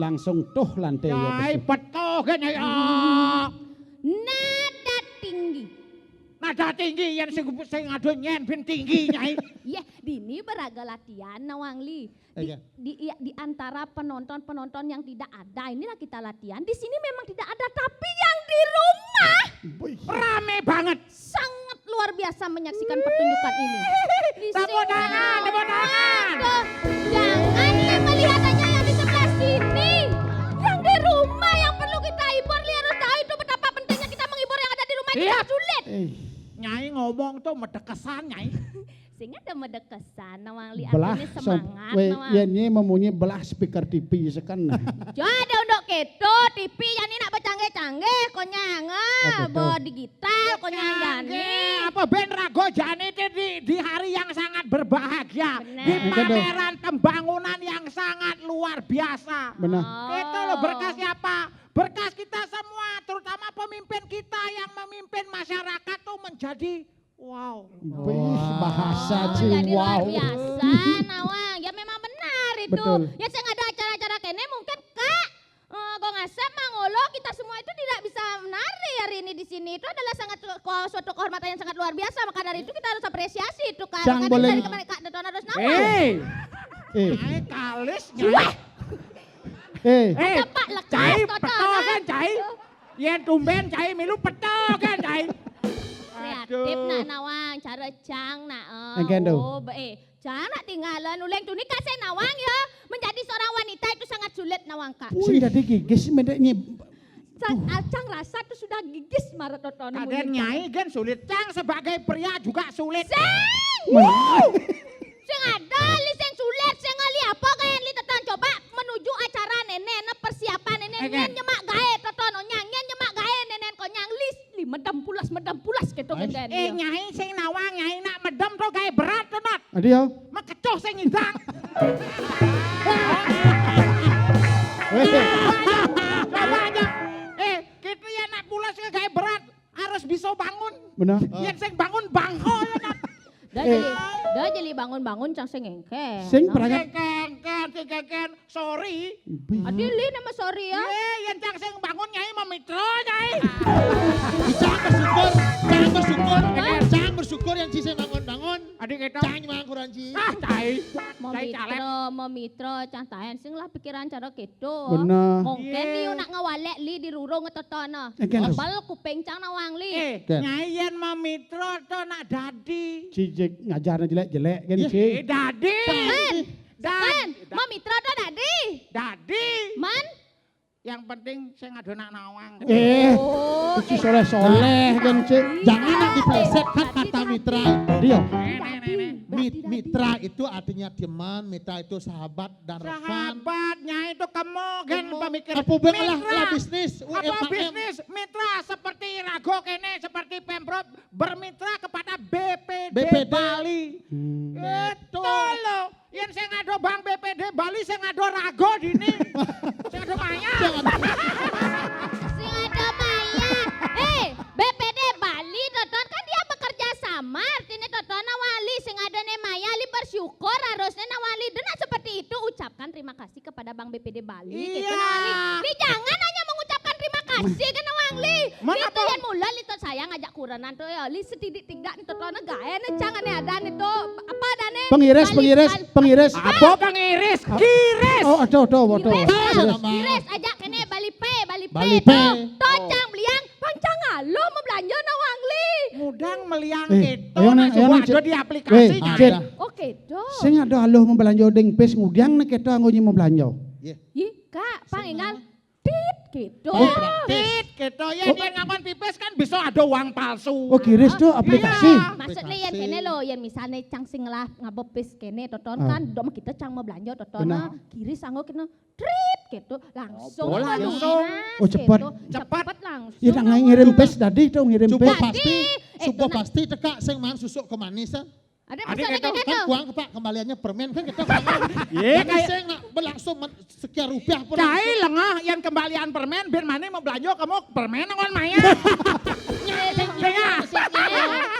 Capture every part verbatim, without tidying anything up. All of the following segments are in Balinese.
Langsung tuh lantai ya. Nyai, betul kan, Nyai? Ah. Nada tinggi. Nada tinggi yang sing, sing ado nyen bin tinggi, Nyai. Yeh, dini beraga latihan, Nawang Li. Di, iya, di, iya, di antara penonton-penonton yang tidak ada, inilah kita latihan. Di sini memang tidak ada, tapi yang di rumah rame banget. Sangat luar biasa menyaksikan pertunjukan ini. Tepuk tangan, tepuk tangan. Tuh, jangan nih melihat aja yang di sebelah sini. Yang di rumah yang perlu kita hibur, Li harus tahu itu betapa pentingnya kita menghibur yang ada di rumah itu. Iya. Sangat sulit. Eh. Nyai ngomong tuh medekesan, Nyai. Sing ada medekesan, Nawang Li, belah artinya semangat, weh, Nawang. Yen ye memunyi belah speaker T V sekan. Jo ada unduk keto, T V yang ini nak bercanggih-canggih, konyang, ah, bo digital, konyang jani. Apa ben rago jani itu di, di hari yang sangat berbahagia, benar, di pameran pembangunan yang sangat luar biasa. Benar. Itu loh berkah siapa? Berkah kita semua, terutama pemimpin kita yang memimpin masyarakat tuh menjadi wow. Wih, bahasa, oh, jadi luar biasa, Nawang. Ya memang benar itu. Betul. Ya sing ada acara-acara kene mungkin Kak, eh, kok ngasep mangolo kita semua itu tidak bisa menari hari ini di sini. Itu adalah sangat su-, ko-, suatu kehormatan yang sangat luar biasa. Maka dari itu kita harus apresiasi itu Kak. Cang boleh dari kemarin Kak Teton harus Nawang. Hei. Eh. Nyai kalis, Nyai. Eh. Eh, Pak lekas, Cai, betul kan, Cai? Yen tumben cai milu peto kan cai. Kreatif nak Nawang, cara cang nak. Eh. Engken tu. Oh, be, eh, cang nak tinggalan uleng tu ni kasih Nawang ya. Menjadi seorang wanita itu sangat sulit Nawang Kak. Sing dadi gigis mendek nyib. Sang, ah, cang rasa tu sudah gigis marah totono. Kaden nyai kan sulit. Cang sebagai pria juga sulit. Sing! Sing ada li sing sulit, sing li apa kayak li tetan coba menuju acara nene, ne persiapan nene, eh, nyen nyemak gae totono nyang, nyen nyemak gae nenen konyang lis, li medem pulas, medem pulas gitu kan. Eh, nyai sing Nawang, nyai nak medem to gae berat to not. Adi yo. Mekecoh sing indang. Coba aja. Eh, kita ya nak pulas ke gae berat. Harus bisa bangun. Benar. Yen sing bangun bangko ya nak. Dah jadi, dah jadi bangun-bangun cang sing engke. Sing perangkat. Sing engke, sing engke, sorry. Adi li nama sorry ya. Ye, yen cang sing bangun nyai mamitra nyai. Cang bersyukur, cang bersyukur, cang bersyukur yang ci sing bangun-bangun. Adi kita. Cang mangkuran ci. Ah, cai. Mamitra, mamitra, cang tahen sing lah pikiran cara kita. Bener. Mungkin ni nak ngawalek li di rurung ngetotono. Engken tu. Bal kuping cang Nawang li. Eh, nyai yen mamitra to nak dadi. Ci jek ngajarnya jelek-jelek kan ci. Eh, dadi. Kan. Kan. Mamitra to dadi. Dadi. Man. Yang penting sing ada nak Nawang. Eh, oh, ci soleh-soleh kan ci. Jangan nak diplesetkan kata mitra. Dia. Mitra itu artinya teman, mitra itu sahabat. Sahabatnya itu kemo gen pemikiran. Apa bang lah, lah bisnis, apa bisnis mitra seperti rago kene, seperti Pemprov bermitra kepada B P D Bali. Itu loh, yang saya ngado Bank B P D Bali, saya ngado rago dini. Saya ngado maya. Saya ngado maya. Eh, B P D Bali, Toton kan dia bekerja sama, artinya Toton awali, sing ada ne maya, li bersyukur, harusnya nawali. Dena seperti itu, ucapkan terima kasih kepada Bank B P D Bali. Iya. Gitu, Nawang Li. Li jangan hanya mengucapkan terima kasih ke Nawang Li. Itu yang mula li tot saya ngajak kurenan tuh ya. Li setidik-tidak nih tot lona gae nih cang ane ada nih tuh. Apa ada nih? Pengiris, pengiris, pengiris. Apa pengiris? Kiris. Oh, aduh, aduh, aduh. Kiris, kiris. Kiris aja kene Bali Pay, Bali Pay. Bali Pay. Tuh, tuh cang beliang, pang cang alo mau belanja Nawang Li. Mudang meliang itu. Ayo, nah, ayo, nah, di aplikasi. Weh, Cit. Oke, dong. Sing ada alo mau belanja ding pis ngudiang nek kita anggo nyi mau belanja. Iya. Ih, Kak, pang enggal tit gitu. Oh, tit gitu. Ya, oh, dia ngaman pipis kan bisa ada uang palsu. Oh, kiris tuh aplikasi. Iya. Maksudnya yang kene lo, yang misalnya cang sing lah ngabepis kene toton kan, dom kita cang mau belanja toton. Benar. Nah, kiris anggo kena trit gitu, langsung. Oh, langsung. Oh, cepet. Cepet langsung. Ya, nang ngirim pis tadi tuh, ngirim pis. Cukup pasti, eh, cukup pasti teka sing mangan susuk kemanisan. Ada maksudnya gitu. Kan kuang, Pak, kembaliannya permen kan kita. Iya, kayak sing nak berlangsung sekian rupiah pun. Cai lengah yang kembalian permen, ben mana mau belanja kamu permen ngon maya. Iya.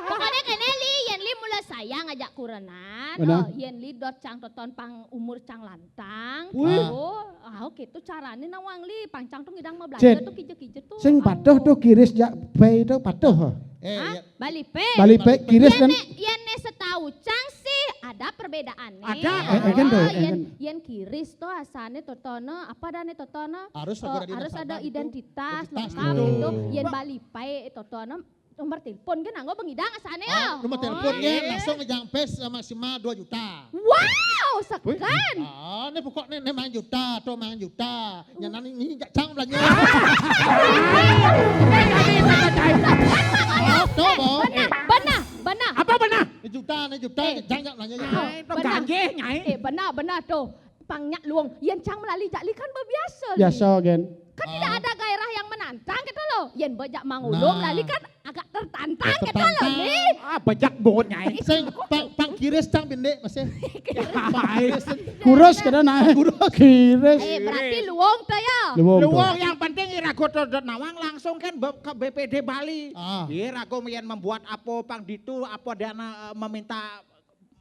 Pokoknya kene li, yang li mula saya ngajak kurenan. Benar. Eh, yen li dot cang toton pang umur cang lantang. Wih. Oh, ah, oke, to carané nawang li, pang cang to ngidang mabelanja to kija-kija to. Sing patuh to kiris jak pai to patuh. Eh, Hah? ya. Bali pe. Bali pe kiris Yen kan. Ne, yen ne setahu cang sih ada perbedaannya. Ada. Eh, eh, kan to, Oh, eh, yen, kan. Yen kiris to asane totono, apa dane totono? Harus Eh, ada harus ada nasabah. Identitas, Identitas lengkap gitu. Gitu. Yen Wah. Bali pe totono, nomor telepon kan anggo bengidang asane Ah, ya. nomor telepon ya, langsung ngejang pes sama si Ma dua juta. Wow, sekan. Ah, ini pokoknya ini mang juta, to mang juta. Nyanan ini jak cang belanja. Ah, to, Bo. Benah, benah, benah. Apa benah? Ini juta, ini juta, Eh. jang jak belanja. Oh, Eh, to benah. Ganjih, Nyai. Eh, benah, benah to. Pang nyak luung. Yen cang melali jak li kan bebiasa li. Biasa, Gen. Kan tidak ada gairah yang menantang gitu loh. Yen bejak mangulung Nah. Lali kan agak tertantang gitu loh Tertantang. nih. Ah, bejak bungut, Nyai. Sing pang, pang kiris cang bendek masih. Ya, baik. Kurus kada naik. Kurus. Kiris. Eh, berarti luung to ya. Luwung to. Luwung, yang penting iraga to dot nawang langsung kan be- ke B P D Bali. Ah. Iraga yen membuat apa pang ditu, apa dana, eh, meminta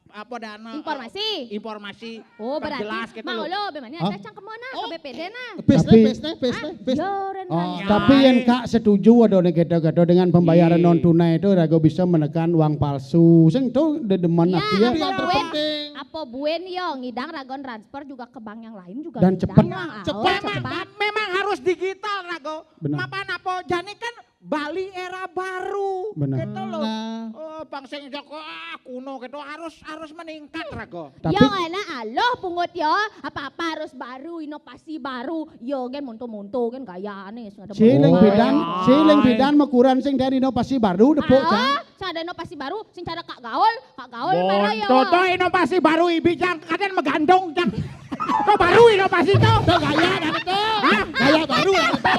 apa dana, eh, Informasi. Informasi. Oh, berarti Perjelas gitu mau loh. Lo bagaimana? Hah? Ada cang kemana ke Oh. B P D nah. Pes Tapi- nih, pes nih, pes nih, pes. Joren Oh, kan. Ya. Tapi yang kak setuju ada nih gitu-gitu dengan pembayaran Iya. Non tunai itu ragu bisa menekan uang palsu. Sing tuh dedeman Ya, aku ya. Tapi yang Apa buen, terpenting. Apa buen yo ngidang ragon transfer juga ke bank yang lain juga Dan ngidang cepet. lah. Cepet. Oh, cepet. Memang harus digital, Rago. Benar. Mapan apa? Jani kan Bali era baru. Benar. Gitu loh. Nah. Oh, bang sing Joko, ah, kuno gitu harus harus meningkat, Rago. Tapi Yo enak aloh pungut yo, apa-apa harus baru, inovasi baru. Yo kan monto-monto kan gayane sing ada siling monto. bidan, Oh. siling bidan makuran sing dari inovasi baru depuk Ah, cang. Sing ada inovasi baru, sing cara Kak Gaul, Kak Gaul merah ya. Monto to inovasi baru ibi, jang kadang menggantung, jang. To baru inovasi to. Tuh gaya dari tuh. Gaya baru dari tuh.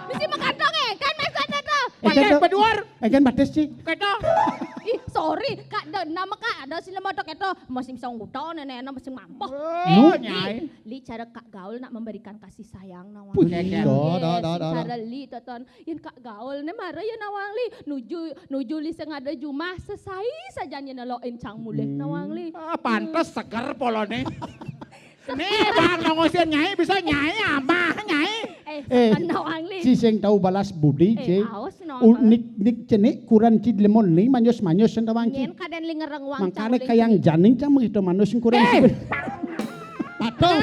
Mesti menggantung eh, kan maksudnya tuh. Eh, kan Pakai tuh- beduar. Eh kan batis sih. Keto. Ih, sorry, Kak Dena mah Kak ada sini mah Kak Eto, masih bisa ngutang nenek enak masih mampu. Oh, Nyai. Li cara Kak Gaul nak memberikan kasih sayang nawang. Wih, Li. dah, dah, Yes, dah, dah. Cara Li toton. Yen Kak Gaul ne mara ya nawang Li. Nuju nuju Li sing ada jumah sesai saja nye nelokin cang mulih Hmm. nawang Li. Ah, pantes seger polone. Nih, bang nongosin Nyai, bisa Nyai amah, Nyai. Eh, Eh, kan nawang Li. Si sing tahu balas budi, Eh, Ci. Aus Ul nawang. Nik nik cenik kuran ci lemon ni manyus-manyus sing tawang ci. Nyen kaden li ngereng wang Mangkane cang kayang Li. Janing cang mengito manus sing kuran Eh. ci. Patuh.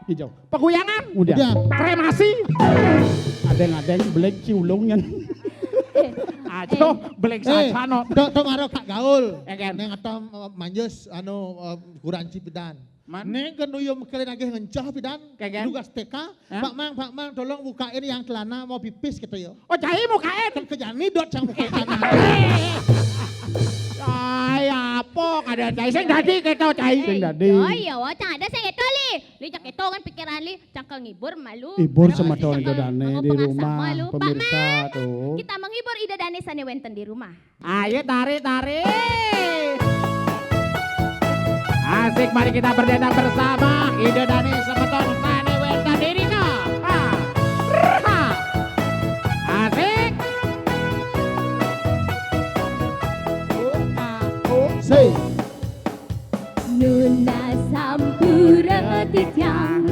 Hijau. Peguyangan, Udah. Udah. Kremasi. Adeng-adeng belek ci ulung nyen. Eh, Aduh, belek Eh, saja no. Dok, Dok Maro Kak Gaul. Ya, kan? Neng atau eh, manjus anu eh, kuran ci pidan. Man? Neng ke nuyum kalian lagi ngencah pidan. Kayak, kan? Tugas T K. Hah? Pak Mang, Pak Mang, tolong bukain yang celana mau pipis gitu yo. Oh, Cai mukain. Kan kerjaan ni dot yang bukain celana. Cai apa? Kada Cai sing dadi keto, Cai. Sing dadi. Oh iya, wah, cang ada sing itu Li. Li cak itu kan pikiran Li, cangkel ngibur malu. Ibur Ada semeton sing Ida Dane ngomong di pengasah rumah, malu. Pak pemirsa Mang, tuh. Kita menghibur Ida Dane sane wenten di rumah. Ayo tarik, tarik. Asik, mari kita berdendang bersama. Ida Dane semeton sane wenten diri no. Ha. Ha. Asik. Say. Nunas sampura titiang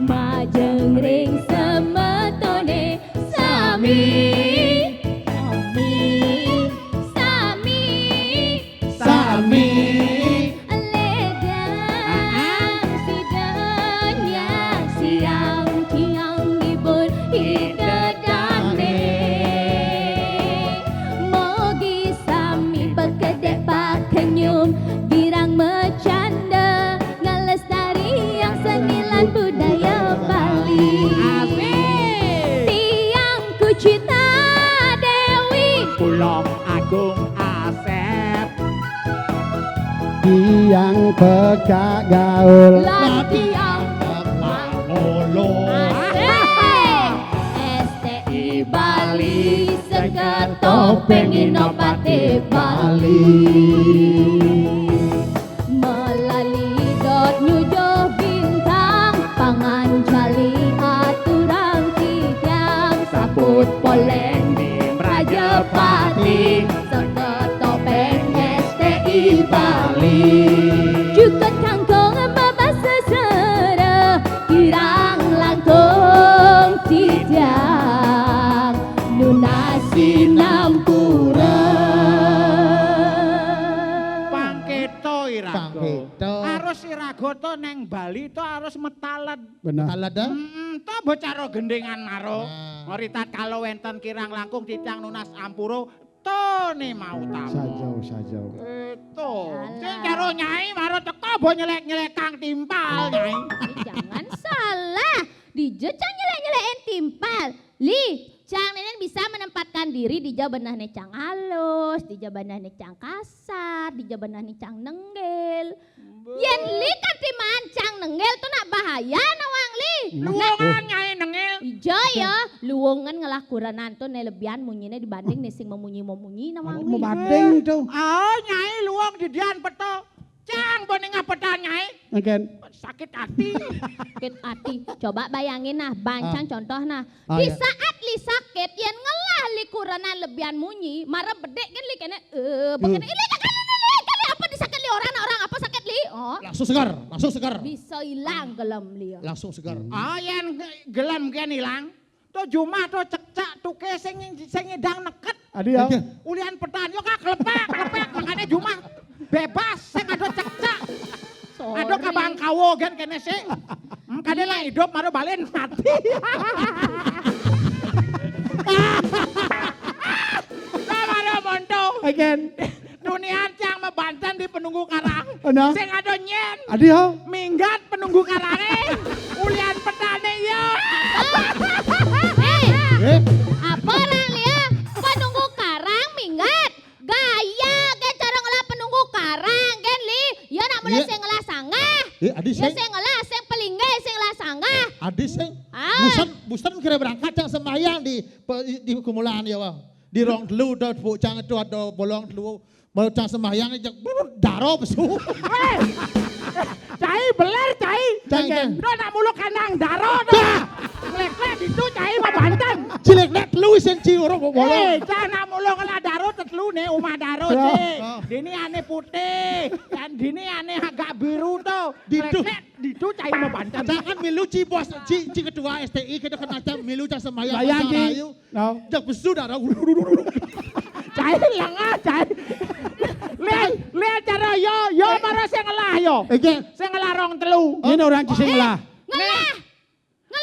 majeng ring semetone sami. Sami. Sami. Sami. Ledang sida nyaksiang tiang ngibur Ida Dane. Mogi sami bekedek pakenyum, girang mecanda, ngelestariang seni lan budaya Bali. Asik. Tiang Kucita Dewi. Pulau Agung Asep. Tiang pekak gaul. Lan tiang Mangolo. Asik. S T I Bali, seket topeng inovatif Bali. Melali dot nyujuh bintang, pangan jali aturang titiang, saput poleng di Mrajapati, seket topeng S T I Bali. Jukut kangkung mabasa sera, kirang langkung titiang nunas sinampura. Pangketa iraga. Pangketa. Arus iraga to neng Bali to arus metaled. Benar. Talada. Hmm, to bocara gendingan maro. Nah. Ngori tatkala wenten kirang langkung titiang nunas ampura, to ne mau tamu. Sajau, sajau. Itu. Alah. Sing karo nyai maro teko bo nyelek-nyelekang timpal, nyai. Eh, jangan salah. Dija cang nyelek-nyelekin timpal. Li, cang nenen bisa menempatkan diri dija benehne cang alus, dija benehne cang kasar, dija benehne cang nenggel. Yen li kanti maan cang nenggel to nak bahaya nawang li. Luwungan nyai nengil. Ija ya, luwungan ngelah kurenan to ne lebihan munyine dibanding ne sing memunyi-memunyi nawang li. Mabanding to. Oh, nyai luwung didian peto. Cang bo nengah petan nyai. Again. Sakit hati. Sakit hati. Coba bayangin nah, bancang contoh nah. Ah, Di ya. Saat li sakit, yen ngelah li kurenan lebihan munyi, mara bedik kan li kene, eh, bekene, li kene, li kene, apa disakit li orang, orang apa sakit li? Oh, Langsung segar, langsung segar. Bisa hilang gelem li ya. Langsung segar. Ah, yen gelem ken ilang. To jumah to cekcak tuke sing sing ngidang neket. Adi ya. Oke. Ulian petan yo kak klepek klepek makane jumah bebas sing ada cekcak. Sorry. Ada kabang kawo gen kene sih. Hmm, kade lah hidup maro balen mati. Lah maro monto. Again. Dunian cang mabanten di penunggu karang. Ana. Sing ada nyen. Adi ya. Minggat penunggu karange. Ulian petane ya. Eh, Eh, apa orang lia? Penunggu karang minggat. Gaya ke cara ngelah penunggu karang kan li. Ya nak mulai Iya. Sing ngelah sanggah. Eh, adi Ya sing. Sing ngelah sing pelinggih Sing ngelah sanggah. Adi sing. Ah. Busen, busen kira berangkat cang sembahyang di pe- di kumulan ya, Bang. Di rong telu do bocang itu ada bolong telu. Mau cang sembahyang aja daro pesu. Cai beler cai. Cai, cai. Do nak muluk kandang daro do. Lek-lek itu cai mabanten. Cilik nek telu sing ci orang bolong. Eh, cah nak muluk ngelah daro tetelu ne umah daro Ya. sih. Ah. Dini ane putih, kan dini ane agak biru to. Ditu. Lek-lek ditu cai mabanten. Jangan milu ci bos ci, ci ketua S T I kita kena cang milu cang sembahyang Bayang pasang ci. rayu. No. Jak pesu daro. Cai lengah cai. Lihat lihat cara yo yo mara sing ngelah yo. Oke. Sing ngelah rong telu. Ini orang ci sing ngelah. Ngelah.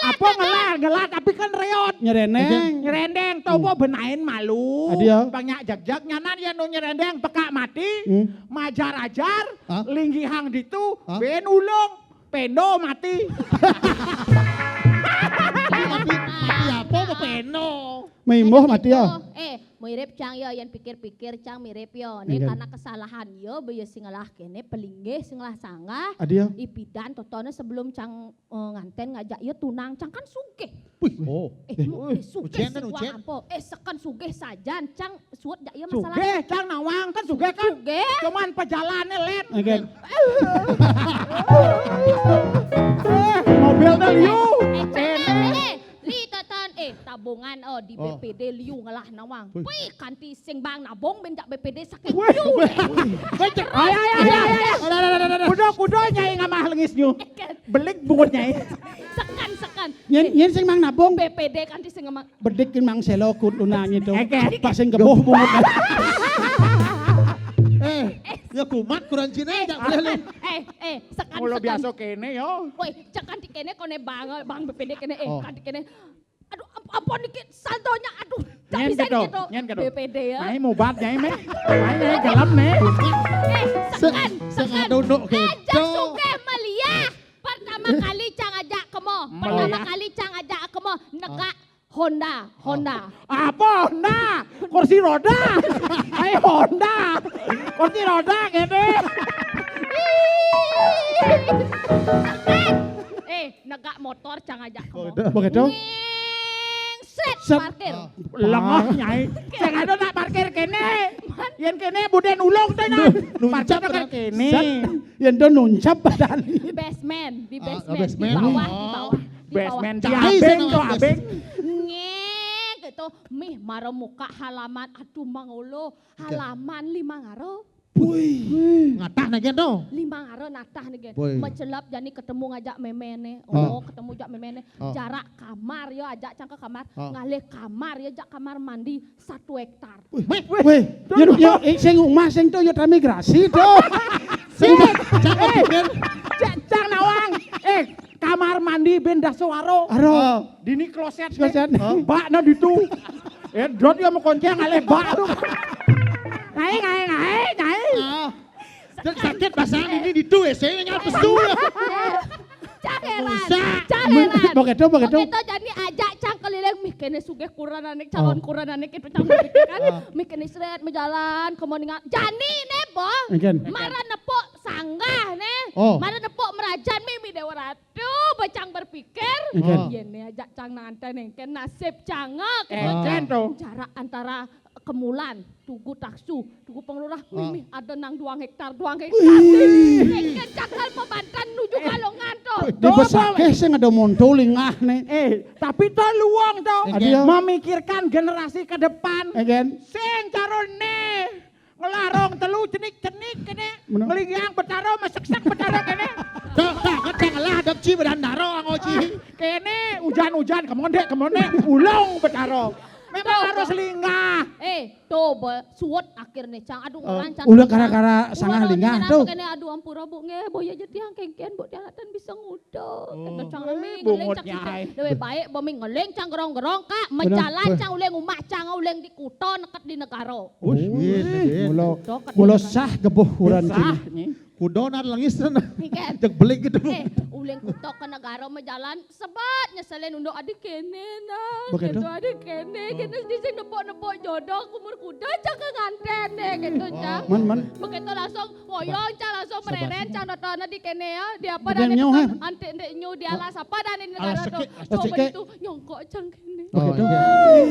Apa ngelah ngelah tapi kan reot. Nyerendeng. Nyerendeng to bo benain malu. Adi ya. Banyak jagjag nyanan ya nu nyerendeng pekak mati. Hmm. Majar-ajar Hah? linggihang ditu Hah? ben ulung pendo mati. Tapi mati apa mau peno? Maimuh mati ya. Eh, mirip cang ya, yang pikir-pikir cang mirip ya. Ini Iya. Karena kesalahan ya, be ya sing ngelah kene, pelinggih sing ngelah sanggah. Adi ya. Ipidan totone sebelum cang eh, nganten ngajak ya tunang cang kan sugih. Oh. Eh, mu- eh, sugih ujian kan sing ujian. Apa? Eh, seken sugih sajan cang suut jak ya masalah. Sugih cang nawang kan sugih kan. Sugih. Cuman pejalannya let. Oke. Eh, mobil teh liu. Eh, jangan, eh, li toton, eh, tabungan oh di Oh. B P D liu ngelah nawang. Wih. Wih, kanti sing bang nabung ben jak B P D sakit Wih, liu. wih. Ayo ayo ayo ayo. Kudo kudo nyai ngamah lengis nyu. Belik bungut nyai. Sekan sekan. Nyen nyen sing mang nabung. B P D kanti sing ngemak. Bedik kin mang selo kut lunanya itu. Oke. Pas sing geboh bungut. Eh, ya kumat kurang Cina jak boleh lu. Eh, eh, sekan Mula sekan. Biasa kene yo. Woi, cek kanti kene kone bang, bang B P D kene, eh, Oh. Kanti kene. Aduh, ap- apa niki saldonya? Aduh, tak Nyen bisa kedo, gitu. nyen kedo. B P D ya. Mai mubat nyai meh. Mai nyai gelem nih. Eh, Se- sekan, sing sekan. ada unduk Ajak gitu. sugih meliah. Pertama kali cang ajak kemo. Pertama Meliah. Kali cang ajak kemo. Negak Honda, Honda. Apa Honda? Kursi roda. Ayo Honda. Kursi roda gitu. Eh, negak motor cang ajak kemo. Begitu. Ngingset Set. Parkir. Lengah nyai. Sing ada nak parkir kene. Yen kene buden ulung tuh nah. Nuncap Parkir berat. kene. Set. Yang do nuncap badan. Basement, di Ah, basement, basement. Di bawah, Oh. di bawah, di bawah. Basement di Cai abeng sana tuh abeng. Ngek gitu. Mih maro muka halaman. Aduh mangolo. Halaman lima ngaro. Wih. Ngatah nah gén to. Limang arah natah nih gén. Woi. Macelap jani ketemu ngajak méméné. Ah. Oh, ketemu jak méméné. Ah. Jarak kamar ya, ajak cang ke kamar. Ah. Ngalih kamar ya, jak kamar mandi satu hektar. Wih, wih, yo, yo, eh, sing umah sing to yo transmigrasi to. Sing umah, cang pikir. Cek cang nawang. Eh, kamar mandi ben dah suaro. Aro. Dini kloset. Kloset. Bak na ditu. Eh, dot yo mau konceng alé bak tu. Nyai, nyai, nyai, nyai. Ah. Cek sakit pasang ini ditu ya, saya nyal pesu ya. Cang heran, Usah. cang heran. Begitu, begitu. Begitu jadi ajak cang keliling, mih kéné sugih kuranané, calon Oh. Kuranané gitu cang berpikir kan. Ah. Mih kéné srét menjalan, kemudian jani né boh. Engkén. Mara nepuk sanggah né. Oh. Mara nepuk merajan mih, mih Déwa Ratu, bacang berpikir. Engkén. Yén né ajak cang nanten engkén nasib cang. Eh, cen to. Jarak antara Kemulan, Tugu Taksu, Tugu Pengelurah, Ah. mih, mih ada nang duang hektar, duang hektar. Engkén cakal pabantan nuju Kalongan to. Di besakeh sing ada monto lingah nih. Eh, tapi to luang to. Ada. Memikirkan generasi ke depan. Engkén. Sing caroné ngelarong telu cenik-cenik kéné. Bener. Ngelingang betaro, meseksek betaro kéné. Dah, dah, kan jangan lah hadap ci badan daro angoci. Kéné ujan-ujan kemondek kemondek ulung betaro. Memang Tuh. Harus linggah. Eh, to be, suwet akhirnya cang. Aduh, Eh, orang cang. ulah kara-kara sangah lingah to. Kéné aduh ampura Bu nggih, boya aja tiang kéngkén Bu tiang atan bisa nguda. Kéto cang Eh, mih bungut ngeling cang nyai. Lebih baik bomi ngeling cang gerong-gerong kak, Bener, menjalan bener. Cang uling umak cang uling di kuto neket di negara. Wih, Wih, wih. mula Kuto ke mula negara. Sah gebuh uran Sah cing. Nyi. Kudo nar lengis ten. Ikan. Cek belik gitu. Eh, uling kuto ke negara menjalan sebat nyeselin unduk adik kéné nah. Begitu. Gitu adik kéné, kéné di sing nepuk-nepuk jodoh umur kuda cang ke nganten deh gitu cang. Man, man. Begitu langsung ngoyong cang langsung mereren cang nonton di kéné ya. Di apa Bukan dan nyoh, itu eh. Antik ndek nyu di alas apa dan ini Alas negara cekik, tuh. alas Coba cekik. Itu nyongkok cang kéné. Oh, Begitu. iya.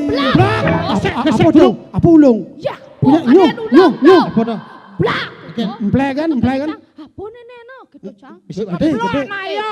Blak. Blak. Apa, apa tuh? Apa ulung? Ya, Punya, bukan nyuh, ada nyuh, ulang nyuh. tuh. Apa dah? Blak. Oke. Emple kan, emple kan? Apa nenek no gitu cang. Bisa ada, ada. Nah, yo.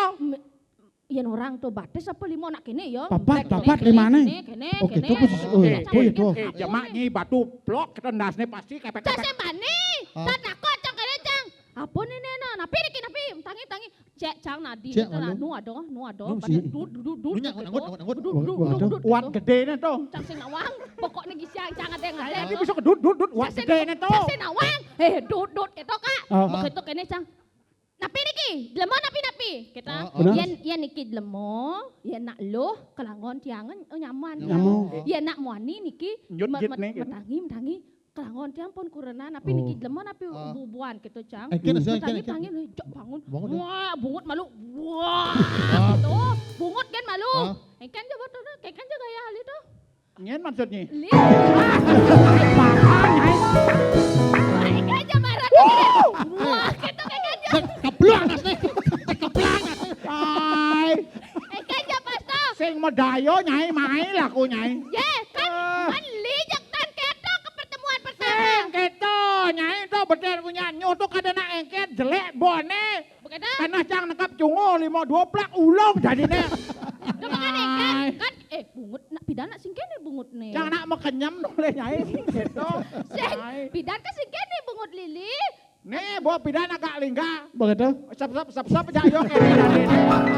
Yen orang tuh batis apa lima nak kéné ya? Papat, Kéné, papat, kéné, lima nih. Kéné, kéné, Oke, kéné. itu khusus, oh, Eh, oh, eh, itu. eh, jamak nyi batu plok ketendasne pasti kepek-kepek. Sasembani, Ah. tak takut cang kéné cang. Apa nenek no? Napi niki napi? Tangi, tangi. Cek cang nadi. Cek, Kita lah, anu. Nu ada, nu ada. Nu Badan sih. Dud, dud, dud. Nu nyak, Gitu. ngut, ngut, ngut. Dud, dud, dud, Waduh. dud, dud, Kuat gitu. gedene to. Cang sing nawang. Pokoknya gisian cang ada yang ada. Ini bisa kedut dut dut kuat gedene to. Cang sing nawang. Eh, dud, dud gitu kak. Ah. Begitu kéné cang. Napi niki? Jelema napi napi? Kita Ah, Benar. Yen yen niki jelema, yen nak luh kelangon tiangan, oh, nyaman. Nyaman. Yen nak muani niki Nyut met- jit met- nih, gitu. Metangi metangi kelangon tiang pun kurena napi Oh. niki jelema napi Ah. bubuan gitu cang. Eh, kena, saya Metangi kena, metangi jok bangun. Bangun, ya. Wah, bungut malu. Wah. Ah. Gitu. Bungut kan malu. Ah. Engken coba tuh, engken jaga ya hali tuh. Nyen maksudnya. Li. Engken aja marah. Wah, gitu engken aja. Keblak asli. Keblak asli. Ai, Engken aja pas tuh. Sing medayo nyai mai laku nyai. Ye, kan Ah. Kan li jek tan keto ke pertemuan pertama. Sing keto nyai to bener punya nyuh to kada nak engket jelek bone. Begitu. Tanah cang nekap cungo lima dua plak ulung jadine. Tuh kan engken Ai. Kan eh bungut nak pidana sing kéné bungut né. Cang nak mekenyem noleh nyai gitu. Sing Ai. Pidan kan sing kéné bungut lili. Nih bawa pidan agak lingga. Begitu. Sep sep sep sep aja yo kene jadine.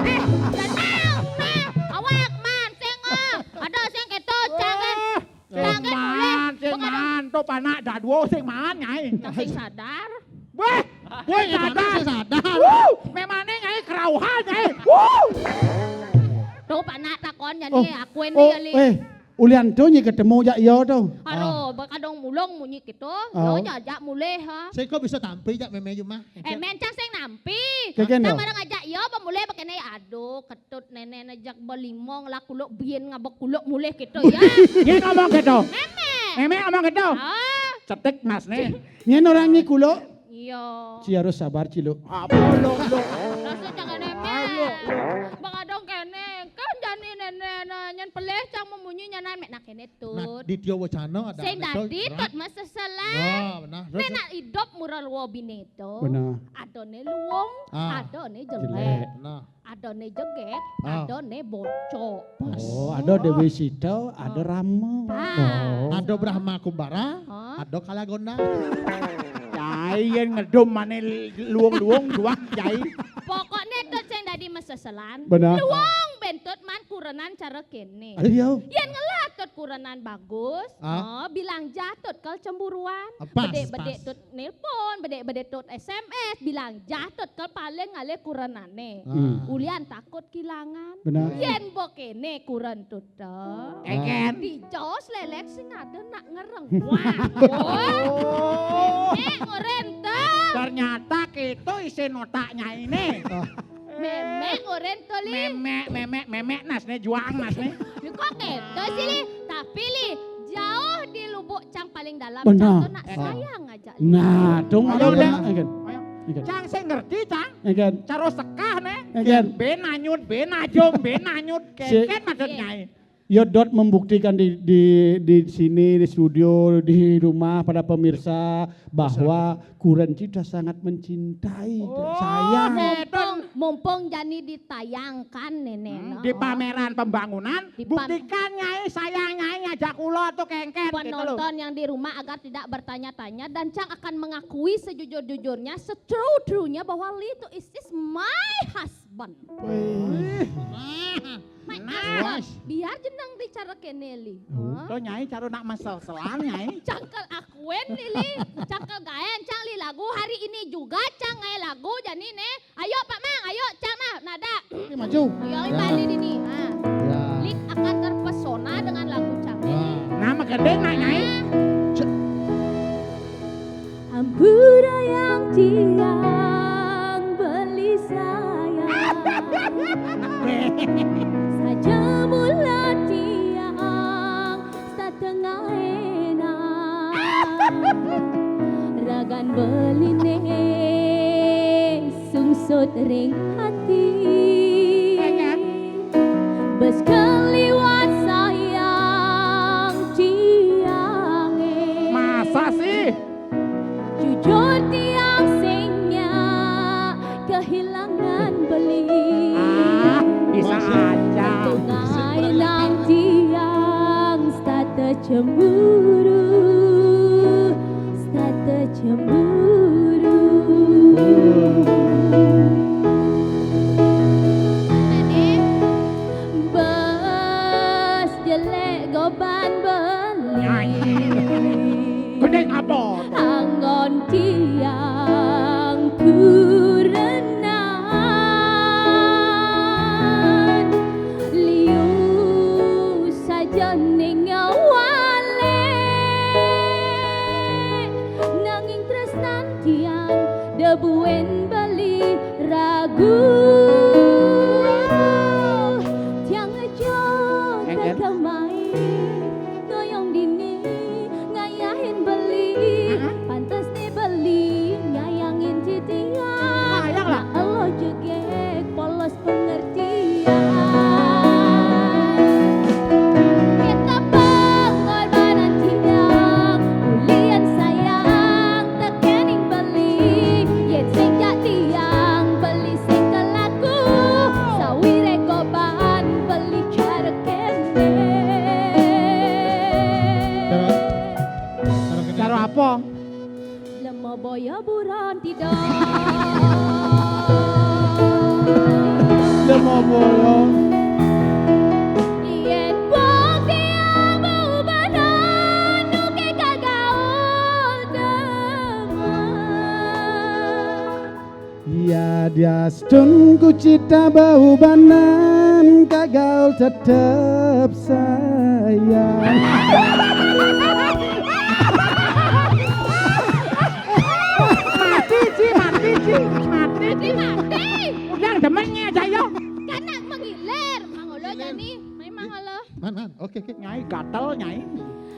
Eh, tenang, nah, awak man sing ah. Ada sing keto jangan Eh, jangan Sing man, boleh. sing man, to panak daduo sing man nyai. Sing sadar. Weh, woi Mana sadar. saya sadar. Wuh, memane nyai kerauhan nyai. Wuh. Tuh panak takon jadi Oh, aku ini oh, kali. Eh, ulian to nyi ketemu jak yo to. Aduh, bakadong mulung munyi gitu. Oh. Lo jajak mulai ha. Saya kok bisa tampil jak mémé cuma. Eh, mencang sing nampi. Kegen Cang to. Barang ajak yo bemulai bakene aduh ketut nenek nejak belimong lah kuluk bien ngabek kuluk mulai gitu ya. Dia ngomong gitu. Nenek. Nenek ngomong gitu. Ah, Cetik nas nih. Nyen orang nyi kulo. Iya. Ci harus sabar ci lo. Apa lo lo? Rasa jangan nenek. Bakadong kene kan jani nenek nah, nyen pelih cang memunyi nyanan mek nak kene Nah, tut. Di Tio Wacana ada Sing anak dadi tuh, tut masa salah. Nah, benar. Terus, Nenek hidup murah luar bineto. Benar. Adone luwung, Ah. adone Jelek. jelek, Nah, adone jeget, Ah. Adone bocok. Oh, ada Dewi Sita, ada Rama. Ah. Oh. Ada Brahma Kumbara, Hah? Ada Kalagonda. Nyai, Yén ngedum mané luung-luung duang, Cai. Pokokné Tut sing dadi maseselan. Bener. Luung bén Tut man kurenan cara kéné. Ayo. Yén ngelah Tut kurenan bagus, ah, oh, bilang ja Tut kal cemburuan. Ah, pas, bedik-bedik pas. Tut nelpon, bedik-bedik Tut S M S, bilang ja Tut kal paling ngalih kurenané. Hmm. Ulian takut kilangan. Bener. Yén mbok kéné kuren Tut. Kénkén. Dijos lélek sing ada nak ngereng. Wah. Oh. Mémék ngoren to. Ternyata kéto isin otak nyainé. Ah. Mémék ngoren to, Li. Mémék, mémék, mémék nas né, juang nas né. Li, kok kéto sih, Li? Tapi, Li, jauh di lubuk cang paling dalam, benar, cang to nak, ah, sayang aja, Li. Nah, dong. Ayo, ada udah. Ayo. Ayo. Cang sing ngerti, Cang. Ayo. Cara sekah né. Ayo. Bé nanyut, bé najum, bé nanyut. Si- Kénkén maksud nyai. Yo, Dot membuktikan di, di, di sini, di studio, di rumah, pada pemirsa, bahwa Kuren Cita sangat mencintai dan, oh, sayang. Mumpung, mumpung jani ditayangkan, Néné, hmm, no, di pameran pembangunan, di pam- buktikan Nyai sayang Nyai ngajak kula tuh kénkén, gitu loh. Penonton yang di rumah agar tidak bertanya-tanya dan Cang akan mengakui sejujur-jujurnya, setrue-truenya bahwa Li itu is, is my husband. Wih. Nah. Mai, nah, asma, biar jeneng dicara kéné, Li. Oh. Hah? To Nyai cara nak mesel-selan, Nyai. Cang kal akuen, Li, Li. Cang kal gaén, Cang, Li, lagu hari ini juga Cang ngaé lagu jani né. Ayo, Pak Mang, ayo, Cang, nah, nada. Ini maju. Ayo, ya. Balik ini. Ah. Ya. Li akan terpesona dengan lagu Cang ini. Wah. Nah, magending nak, Nyai. Ah. Cek. Ampura yang tiang beli sayang, saja mula tiang satengah enak. Ragan beliné sungsut ring hati. Bes keliwat sayang tiangé. Masa sih? Jujur tiang sing nyak kehilangan beli. Ah, bisa aja. Tungai nang tiang stata cemburu, stata cemburu. Bes jelek goban beli. Nyanyi. Gedé apa? Anggon tiang kurenan liu sajening walik, nanging tresnan tiang da buin beli ragu. Tiang aja tekemai ngoyong dini ngayahin beli. Heeh. Pantes né beli nyayangin titiang. Sayang lah. Nah, elo jegég polos pengertian. Kita pengorbanan tiang, ulian sayang tekening beli. Yén sing jak tiang beli sing kelaku, sawiré goban beli cara kéné. Cara, cara kéné. Cara apa? Lemo boyo buron tidur. Lemo boyo. Yén bukti abu badan, nuké kagaul demen. Ya diastun ku cita baubanan, kagaul tetep sayang. Mati, Ci, mati, Ci, mati, Ci, mati. Udah demennya aja, yo. Kanak menggilir, Mang Olo jani, mai Mang Olo. Man, man, oke, oke. Nyai gatel, Nyai.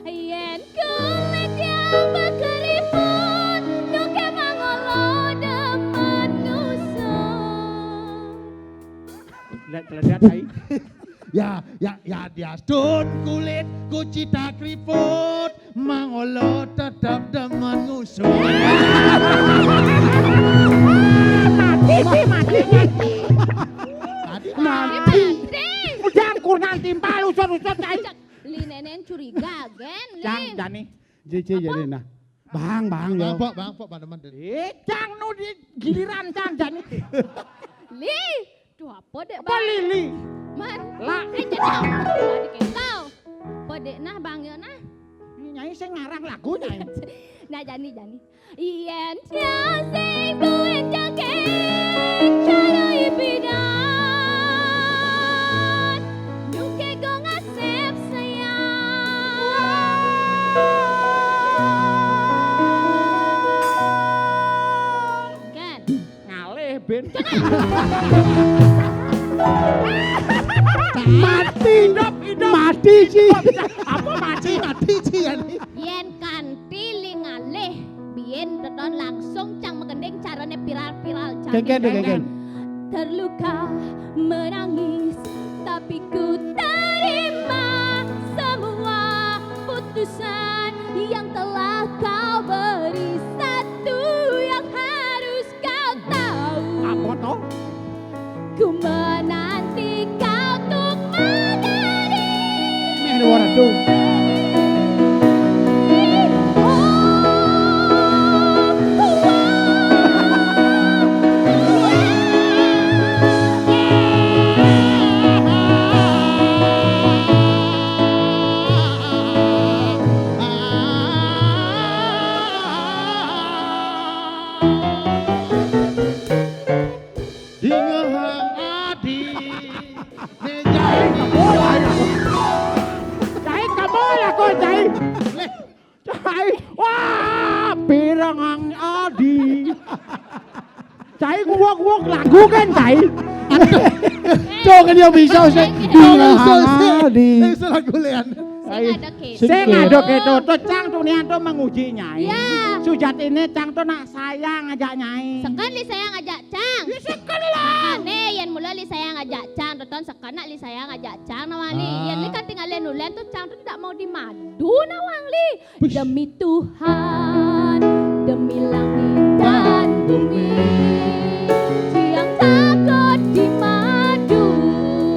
Yén kulit yang bekeriput, nuké Mang Olo demen ngusung. Lihat, lihat, Nyai. Ya, ya, ya, diastun kulit ku cita keriput, Mang Olo tetep demen ngusung. Mati, mati, mati. Tadi mati. Mati. Udah, kurnan timpal, usut-usut, Nyai. Li Nénén curiga, gén, Li. Cang, jani. Ji, ji, apa? Jadi, nah. Bang, bang, yo. Bang, Pok, Bang, Pok, Bang, teman. Eh, cang nu di giliran cang jani. Li, duh apa dek, Bang? Apa Lili? Man. Lah. Eh, jadi apa? Lah, dikit kau. Apa dek nah, Bang, yo nah? Nyai sing ngarang lagu, Nyai. Nah, jani, jani. Yen sing duwe joget cara ipidan, nyuke go ngasep sayang. Kan? Ngalih, Ben. Mati. Hidup, hidup. Mati, Ci. Apa mati? Mati, Ci, ya, nih. Yen kanthi li ngalih, biyen teton langsung cang megending carane viral-viral cang. Kengken, kengken. Terluka menangis, tapi ku terima semua putusan yang telah kau beri. Satu yang harus kau tahu. Apa to? Ku menanti kau untuk menjadi. Meh, ada orang tuh. Dingehang adi. Cai, kamu lah, ya. Cai, kamu lah, kok, Cai. Cai, wah, pirangang adi. Cai, nguwok-nguwok lagu kan, Cai? Aduh. Tuh, kan dia bisa, sih. Dingehang adi. Itu lagu lian. Sing ada keto. Sing ada keto. Tuh, cang, tuh, nian, tuh, menguji, Nyai. Ya. Sujatine, cang, tuh, nak sayang aja, Nyai. Seken li sayang aja, cang. Ya, seken lah. Ane, yen mula li sayang aja, cang. Teton seken nak li sayang aja, cang, nawang li. Ah. Yen li kan tinggalin ulen tuh, cang, tuh tidak mau dimadu, nawang li. Demi Tuhan, demi langit dan bumi, tiang takut dimadu.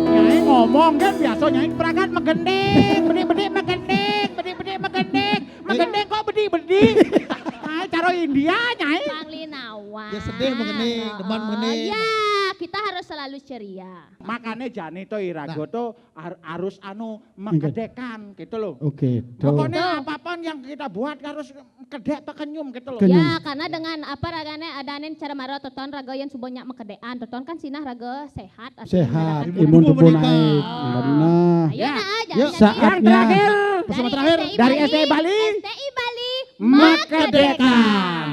Nyai ngomong kan biasa, Nyai pragat megending, bedik-bedik megending, bedik-bedik megending, megending kok bedik-bedik. Nah, cara India, Nyai. Pang li nawang. Ya, sedih megending, demen megending. Ya, kita harus selalu ceria. Makanya jani to irago to har-, harus anu, mekedekan gitu loh. Oke, to. Pokoknya apapun yang kita buat harus kedek pekenyum gitu loh. Kenyum. Ya, karena dengan apa ragane adanin cara maro teton raga yen suba nyak mekedekan, teton kan sinah raga sehat, artinya sehat, imun tubuh naik. Benar. Ayo, ya. Nah, aja. Yuk, saatnya. Yang terakhir. Pesan terakhir. Dari S T I Bali. S T I Bali. Mekedekan.